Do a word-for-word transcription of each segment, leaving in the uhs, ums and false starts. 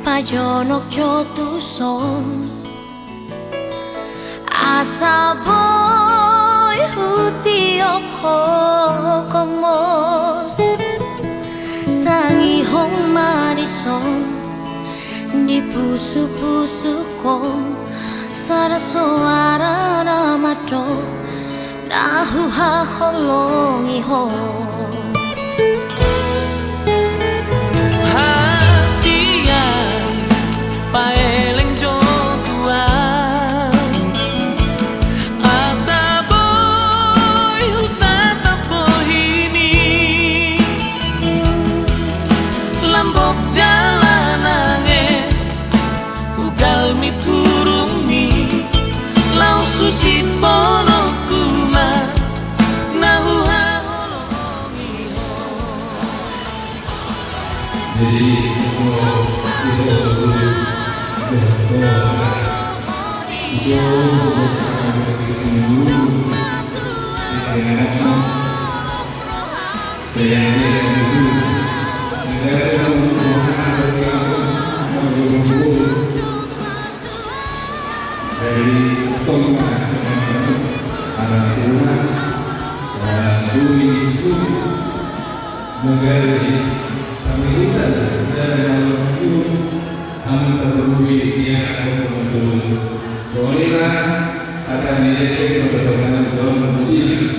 Jonok jo tuson, asa boi hutiop ho komos. Tangihon ma dison, di pusupusukon, sada soara na mandok na huhaholongi ho. Hasian paeleng jo tu ahu, asa boi hutatap bohimi. Lambok jala nangge, hugal mi turung mi, laos husiphononku ma na huhaholongi ho. Jadi, untuk kita dulu, untuk kita dulu, kita dulu. Jadi, ada Tuhan, ada Tuhan Yesus, mengalir di pemerintahan dan dalam hidup kami terlebih dia akan mengatur. Soalnya, ada di Yesus, ada Tuhan, Tuhan, Tuhan.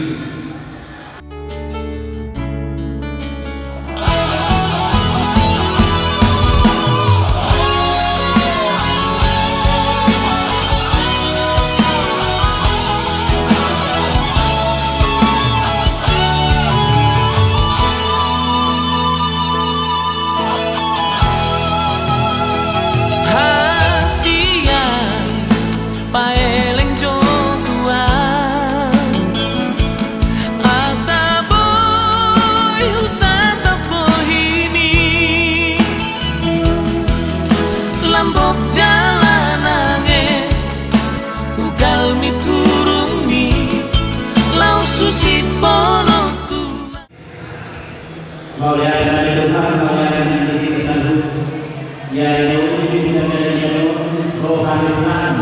Hasian paeleng jo tu ahu, asa boi hutatap bohimi. Lambok jala nangge, hugal mi turung mi, laos husiphononku ma. Mauliate ma di Tuhan, mauliate ma di Kristus. Ia, ia, ia, ia, ia, ia, roha ni Tuhan.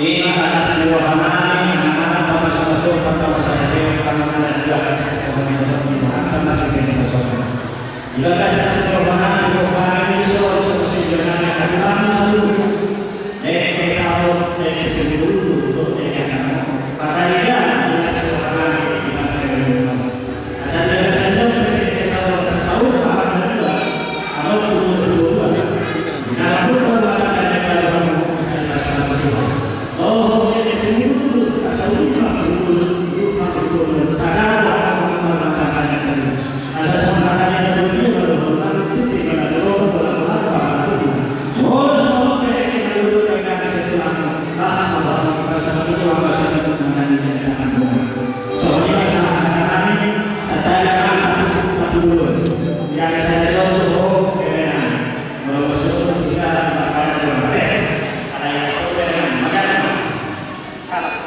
Ina atas ni roha nami, anak-anak, bapa, suku, bapa, suku, bapa, anak-anak, juga kasih Tuhan yang tetap di Tuhan, sama di Tuhan. Juga kasih roha nami, roha nami, suku, suku, suku, anak-anak, anak-anak, suku. Dengke saut, dengke simbululu, dengke angka na. Patarida, dengke saut, dengke angka na. Asa dengke saut, dengke saut, asa saut, asa saut, asa saut, asa saut. Ina lamurta, asa dengke saut, asa saut, asa saut. Oh, dengke simbululu, asa saut, asa saut, asa saut. Asa saut, asa saut.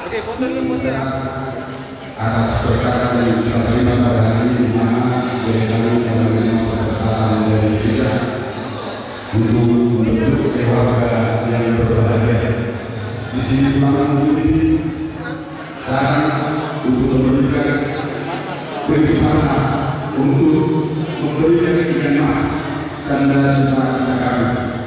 Oke, foto dulu, foto ya. Atas berkat yang kita terima pada hari ini, di mana gereja kami telah menerima keberkatan dari gereja untuk membentuk keluarga yang berbahagia. Di sini Tuhan memilih tangan untuk memberikan, beri Tuhan untuk memberikan ikan emas tanda sukacita kami.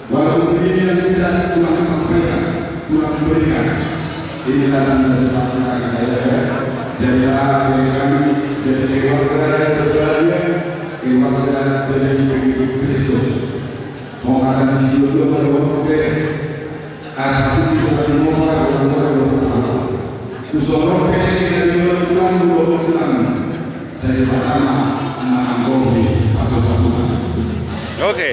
Walaupun ini yang bisa Tuhan sampaikan, Tuhan berikan. Inilah tanda sukacita kita, ya. Jadilah dari kami, jadi keluarga yang berbahagia, keluarga dari pengikut Kristus. Mau kata di situ juga pada waktu, asa kita semua, orang-orang. Oke.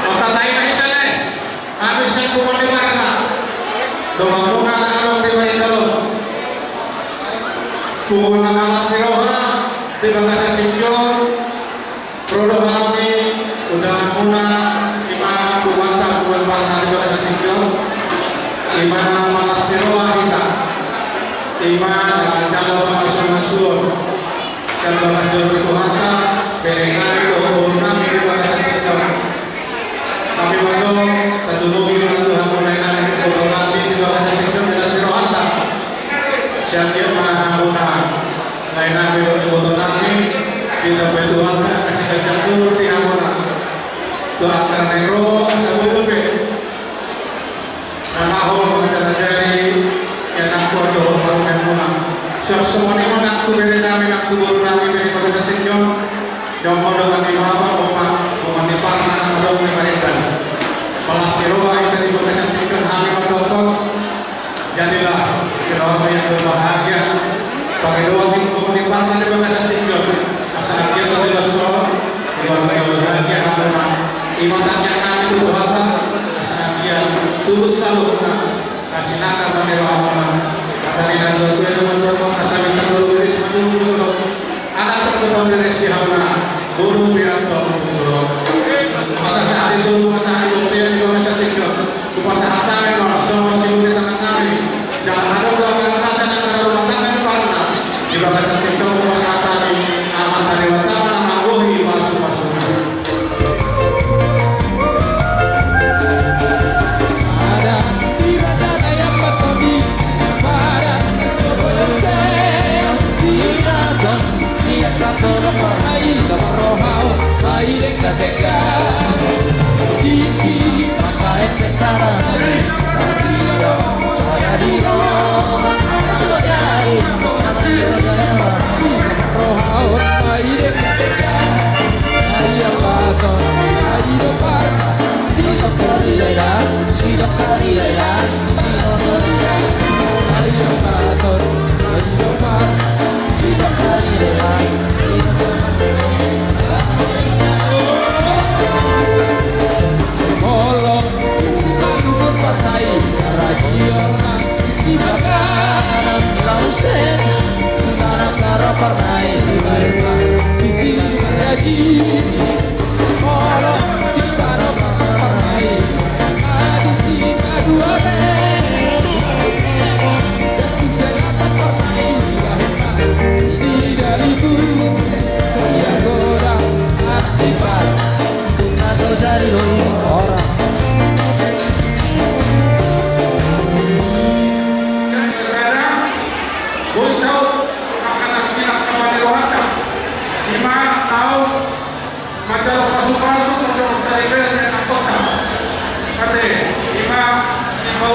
Mangkatai ma hita, lae. Habis sian punguan ni Parna. Donganmuna na adong di Marindal on. Punguan na malas ni roha di bagasan tingki on. Ro do hami, undanganmuna, i ma punguanta, punguan Parna di bagasan tingki on. I ma na malas ni roha hita. I ma na manjalo pamasumasuon. Sian bagas joro ni Tuhanta, bere nami dohot boru nami di bagasan tingki on. Hami mandok, tatumobi ma tu hamu lae nami dohot boru nami di bagasan tingki on, di las ni rohanta. Sian dia ma hamuna lae nami dohot boru nami, ditambai Tuhanta angka siganjang umur di hamuna. Tu angka na ro, asa boi dope na maol mangajar-ajari ianakhon dohot parumaenmuna. Songon i ma nang tu bere nami, nang tu boru nami pe di bagasan tingki on. Jompa dongan ni bapa, omak, dongan ni Parna na adong di Marindal. Malas ni roha hita di bagasan tingki on, hami mandokkon. Jadilah keluarga yang berbahagia. Pakedoan ni dongan ni Parna di bagasan tingki on. Asa anggiat tu di las on, keluarga yang berbahagia hamuna. I ma tangiang nami tu Tuhanta, asa anggiat tutu saluhutna na sinangkap ni rohamuna. Hata ni natuatua i na mandok, asa bintang tolu iris manjujung. Anak tong pe paberes di hamuna, boru pe antong tung dolo. Asa sahat di solu, asa sahat di bontean di bagasan tingki on. Hupasahat hami ma songon siboan ni tangan nami. Jala adong do angka na masa na angka na rumah tangga di Parna. Di bagasan tingki on hupasahat hami Amanta Debata ma na manggohi pasu-pasuna.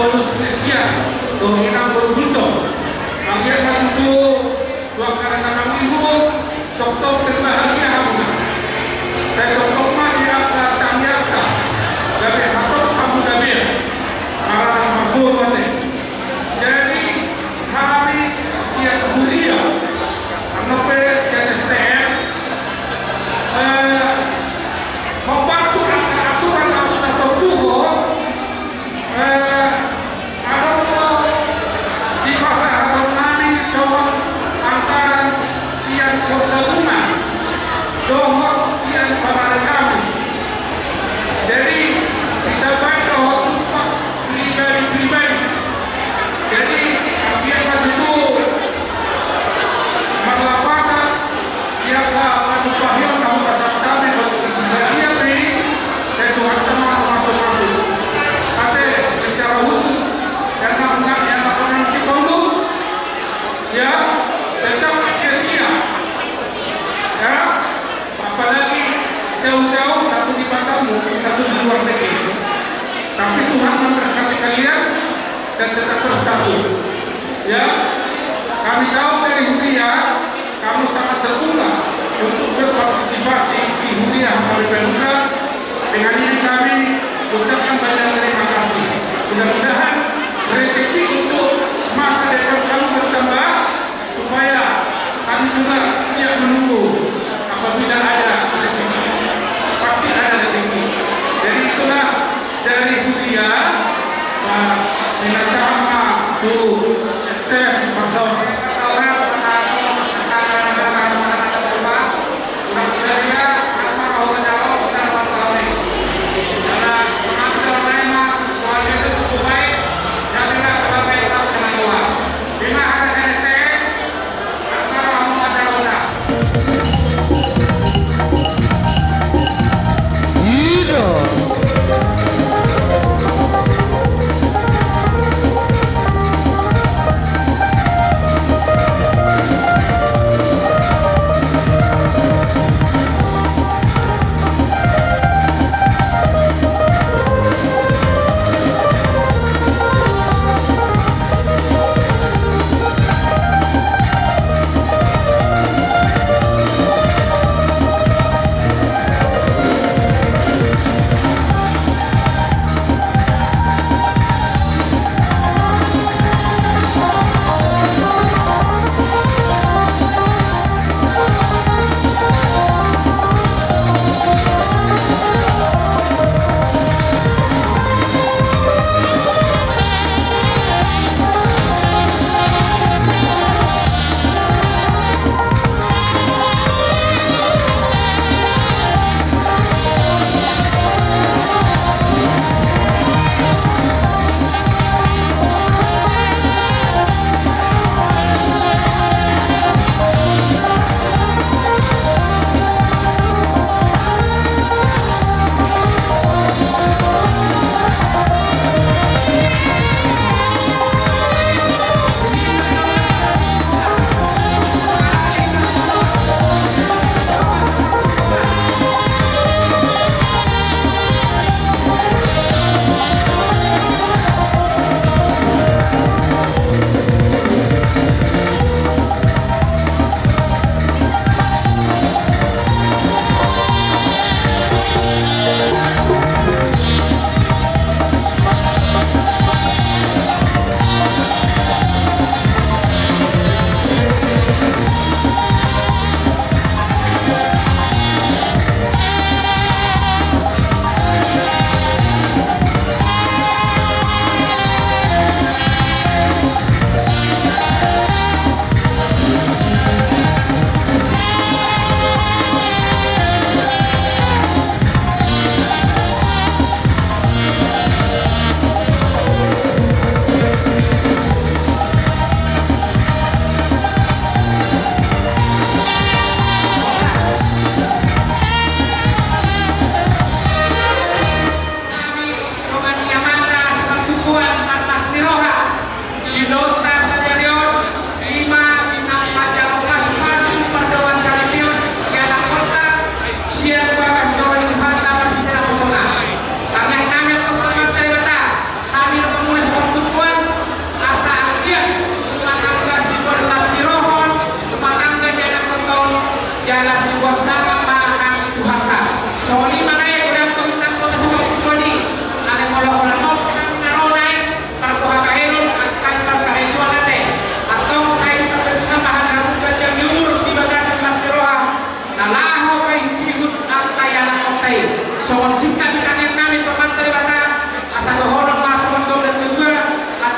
Paulus Kristian, dohot inang boru Gultom. Anggiat ma tutu dua kali na mangihut, tongtong berbahagia hamuna. Sai tongtong ma di angka tangiangta, gabe hatop hamu gabe. Marana marboru ate. Jadi, hami sian huria, angka pe sian S T M, eh, mambantu angka aturan na tatortuhon, eh, adong do sipasahaton nami songon anggaran sian pargabungan dohot sian parade Kamis. Jadi, ditambai dohot tumpak pribadi-pribadi. Jadi, anggiat ma tutu marlapatan, ia ka matumpahion na hupasahat hami bagi Kristus, ia pe, sai Tuhanta ma na mamasu-masu. Ate, secara khusus, karena, karena pengantar si Paulus, ya, tetap setia. Ya, apalagi jauh-jauh, satu di Batam, satu di luar negeri. Tapi Tuhan memberkati kalian dan tetap bersatu. Ya, kami tahu dari huria, kamu sangat terbuka untuk berpartisipasi di huria H K B P Pemuda. Dengan ini kami ucapkan banyak terima kasih. Mudah-mudahan rezeki untuk masa depan kamu bertambah, supaya kami juga siap menunggu apabila ada rezeki. Pasti ada rezeki. Jadi itulah dari huria, eh, minasama tu S T M Pastor.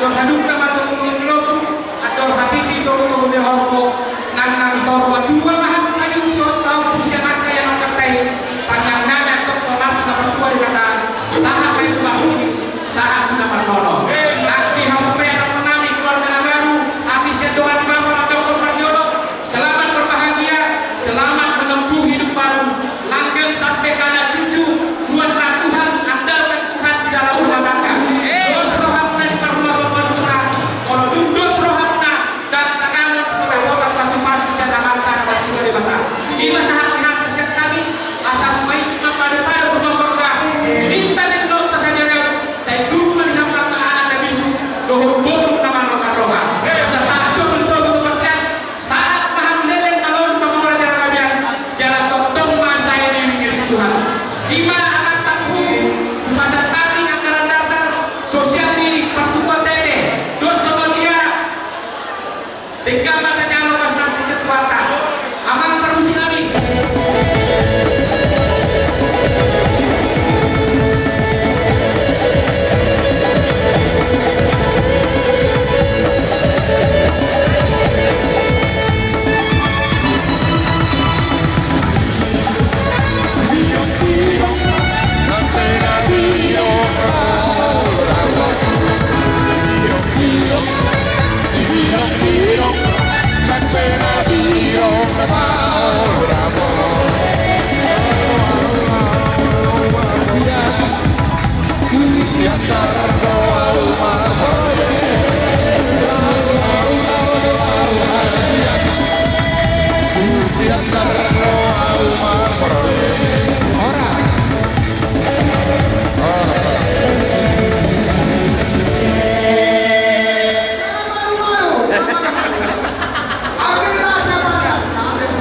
Hadungka ma togu-togu ni lobu, andor hatiti togu-togu ni horbo, nang na saur matua ma hamu pajumpang, taon pusian angka i, angka i, tangiang nami antong tu Amanta na martua Debata, sahat ma i tu parhobas, sahat tu na marnono. Nang di hamu pe, nang nami keluarga na baru, hami sian dongan ni Bapak mandok parjolo, selamat berbahagia, selamat menempuh hidup baru. Langgeng sampe anak cucu, buatlah Tuhan, andalkan Tuhan di dalam rumah tangga. Dos rohamuna di parrumah tanggamuna, molo dung dos rohamuna, ndang taganjang so dapotan pasu-pasu sian Amanta na martua Debata. I ma sahat ni hata sian hami, asa maitu ma pado-pado tu parroha, ninta ni dolok ta sadari on, sai tubu ma di hamu angka anak na bisuk, dohot boru na marroha-roha. Asa sahat songon i tu parroha, sahat ma hamu leleng na laho mangula jala gabe an, jala tongtong ma sai diiring-iring Tuhan. I ma amanta huhut, hupasahat hami anggaran dasar, sosial ni partubuan tete, dos songon dia, denggan ma tajalo pasu-pasu sian Tuhanta. Amang parmusik nami.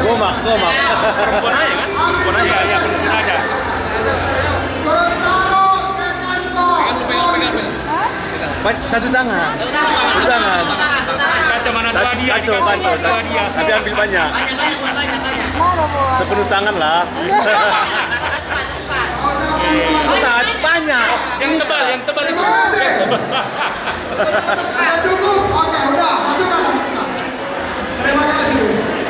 Gomak, gomak. Perempuan aja kan? Perempuan aja. Iya, iya, perempuan aja. Pegang, pegang, pegang. Ba-, satu tangan. Satu tangan. Satu tangan. Kacamata dua dia, kacau, kacau, kacamata dua dia. Tapi ambil banyak. Banyak, banyak, banyak, banyak. Sepenuh tangan lah. Iya. Saat banyak. Yang tebal, yang tebal itu. Yang tebal. Udah cukup? Oke, udah. Masukkan, masukkan. Terima kasih. Ya.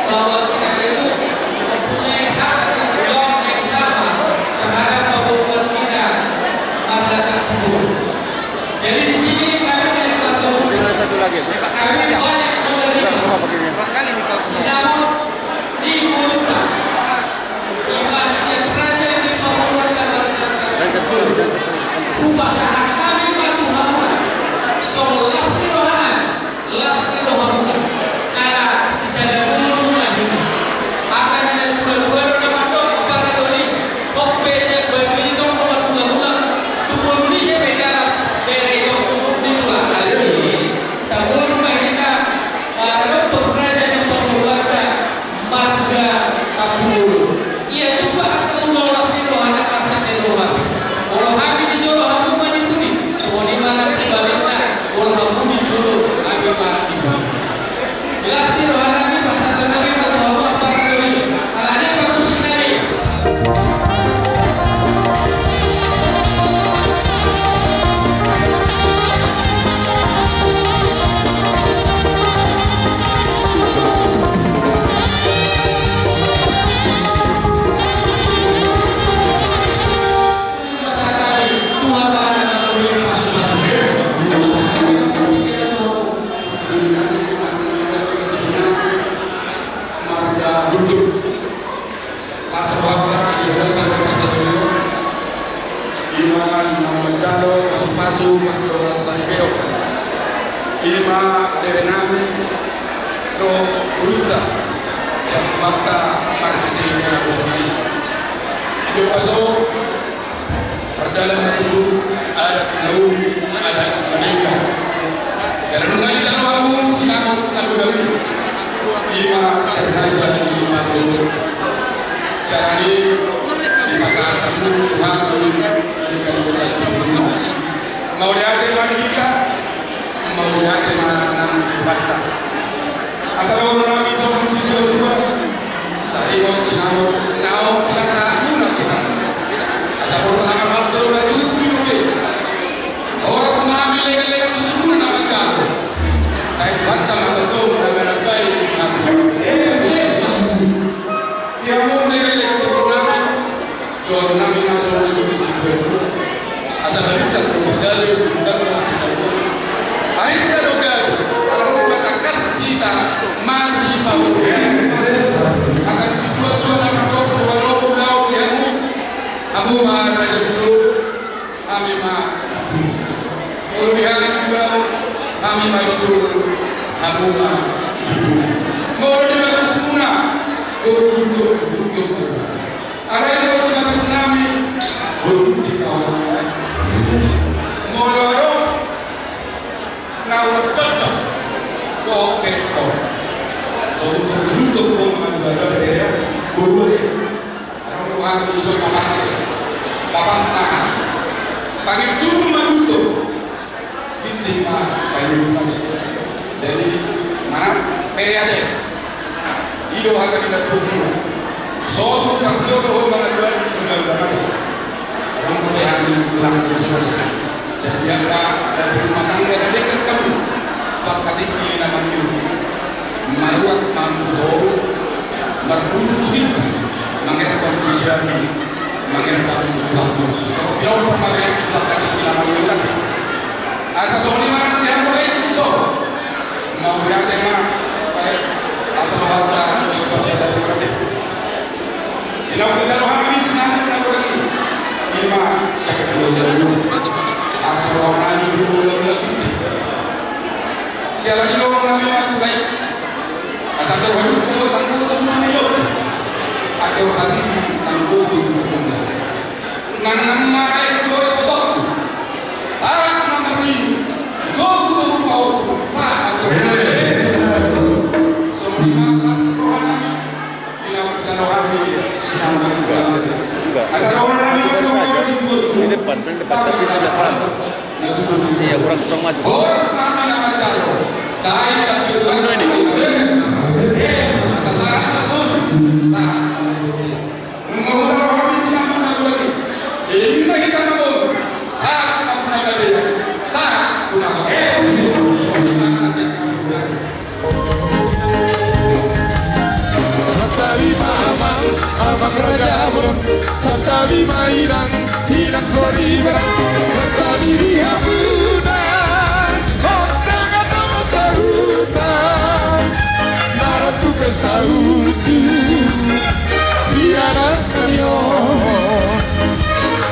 Bahwa kita itu mempunyai hak yang sama terhadap pembunuhan kita, marga Tampubolon. Jadi di sini kami dari Partai Hukum, kami banyak menerima sinamot di Gurunta. Ima sian raja ni pangoluan na marga Tampubolon. Hupasahat hami ma tu hamuna songon las ni rohanami, las ni rohamuna. Ala sisada boru ma hita. Hata ni natuatua do na mandok, ampara doli. Hot pe jang batu i tong do marmulamulang. Tu boru ni siapa i dalam bere i tong tu boru ni tulang. Ala i, saboru ma hita. Ala do tu raja ni pangoluan na marga Tampubolon. Ia tupa angka ulaon las ni rohana, arsak ni rohana. Molo hami di jolo, hamu ma di pudi. Songon i ma nang sebalikna, molo hamu di jolo, hami ma di pudi. Las ni rohanami, pasahaton nami ma tu hamu, ampara doli. Ala ni i, parmusik nami. Marga Guntur. Las rohanta di bagasan parsadarion, ima di na manjalo pasupasu pardomuan saripeon, ima berenami dohot gurunta sian Tuhanta marhite ibana bosona i. Paso, mardalan ma tutu adat na uli, adat na denggan. Jala nunga dijalo hamu sinamot na godang i, i ma sian raja ni Manurung. Sian i dipasahat hamu tu hami di hami. Mauliate ma di hita. Mauliate ma nang di Tuhanta. Asa dohonon nami songon situatua, taringot sinamot naung pinasahatmuna tu hami. Asa boru na marhalto na tubu di robe. Horas ma hami leganlegan tu tubuan na manjalo. Sai Tuhanta ma tongtong na manambai hami. Di hamu leganlegan tu tubuan nami. Dohonon nami ma songon i tu situan i. Asa balintang do pagabe, balintang do sitaruon. Akhirna do gabe, ala rupata kas sita masipaulu. Angka situatua na mandok, dohonon nami ma di hamu. Hamu ma raja ni jolo, hami ma di jolo. Molo di hami di bahu, hami ma di jolo, hamu ma di jolo. Molo di bagasmuna, boru Guntur, Guntur. Alai molo di bagas nami, boru Ginting ma. Molo adong na ua cocok, bohok pe ho. So Guntur, Guntur ho, mangan dua dua ya, boru e. Adong rohana di son papan e. Papan na. Pangan tubu ma Guntur. Ginting ma painum nami. Jadi, mana? Pede ate. I do hata ni natuatua. Sotung parjolo ho mangaduan di undang-undang ate. Adong pede hami tulang di son. Setiap na dapur rumah tangga na dekat kamu. Bak katik di nama niu. Maruat mampu boru, marburu tu hita, mangerbang tu siami, mangerbang tu hamu. Kalau bilang pernah yang kita kasih bilang lagi. Asa songon i ma nang di hamu lae tu son. Mauliate ma, eh, asa rohanta, di pasal dari. Di na hujalo hami sinamot na godang i. I ma sian Pulo Jawa. Asa roha nami di Pulo Jawa. Siala ni roha nami ma tu baik. Asa roha nami di Pulo Jawa. Asa roha nami di Pulo Jawa. Nang nang ma aek tu Pulo Jawa. Sahat ma marniu. Pulo Jawa. Sahat ma tu. Songon i ma las roha nami. Di na hujalo hami sinamot na godang i. Asa roha nami ma tu Pulo Jawa. Di depan, di depan, tapi di depan. Iya, kurang, kurang maju. Horas ma hami na manjalo. Sai tapi. Asa sahat ma son. Sahat ma. Nunga hujalo hami sinamot na godang i. Inna hita na on. Sahat ma tu na gabe. Sahat tu na on. Songon i ma na sahat tu na on. Santabi ma amang, amang raja bolon. Santabi ma inang, inang soriban. Santabi di hamuna, on tangga-tangga sahuta. Maratu pesta uju, di anak nami on.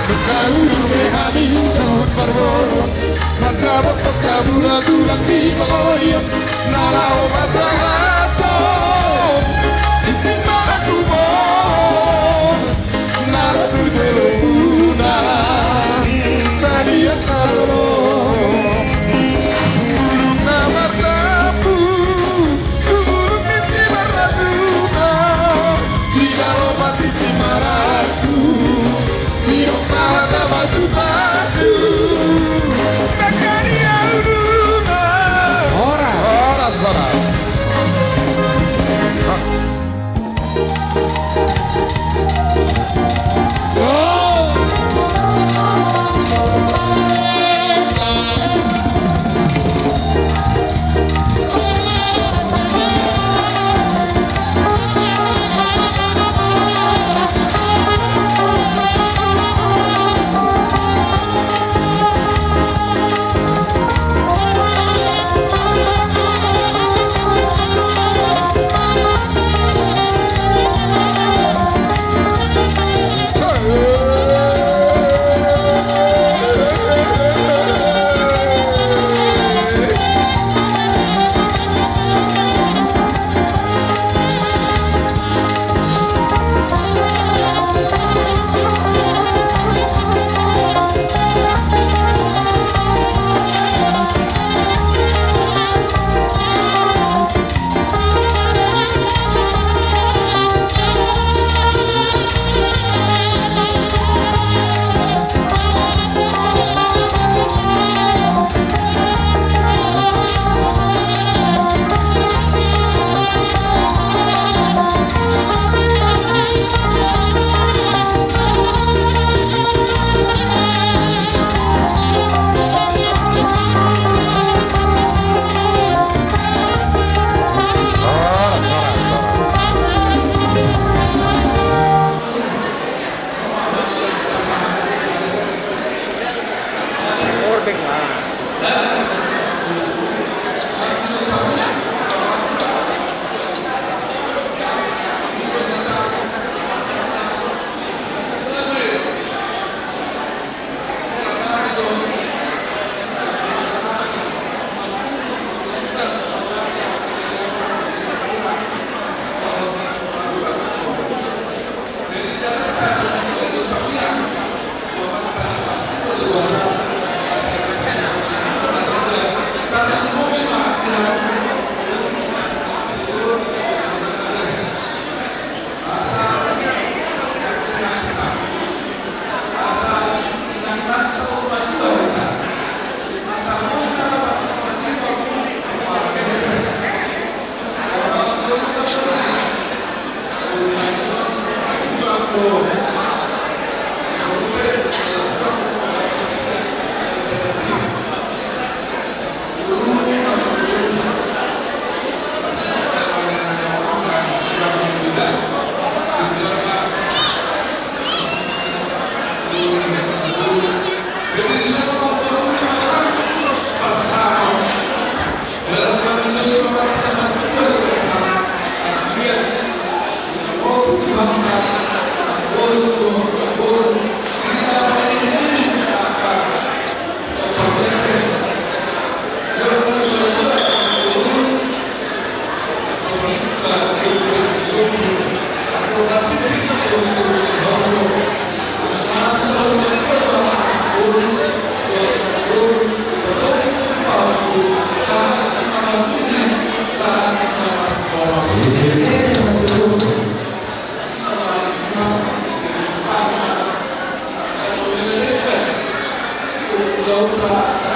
Nunga hudok be hami suhut marboru. Mandapothon hamuna tulang di pangoli on. Na laho pasahathon. Tingting ma hatubuan. Na ro tu jolomuna. Na liat na lolo. Bulung na marnapu. Bulung ni si marnapuna. Di dalam hati si maratu. Di dalam hati pasu-pasu. Nangkani auduna. Horas. Horas, horas. Jauh sama.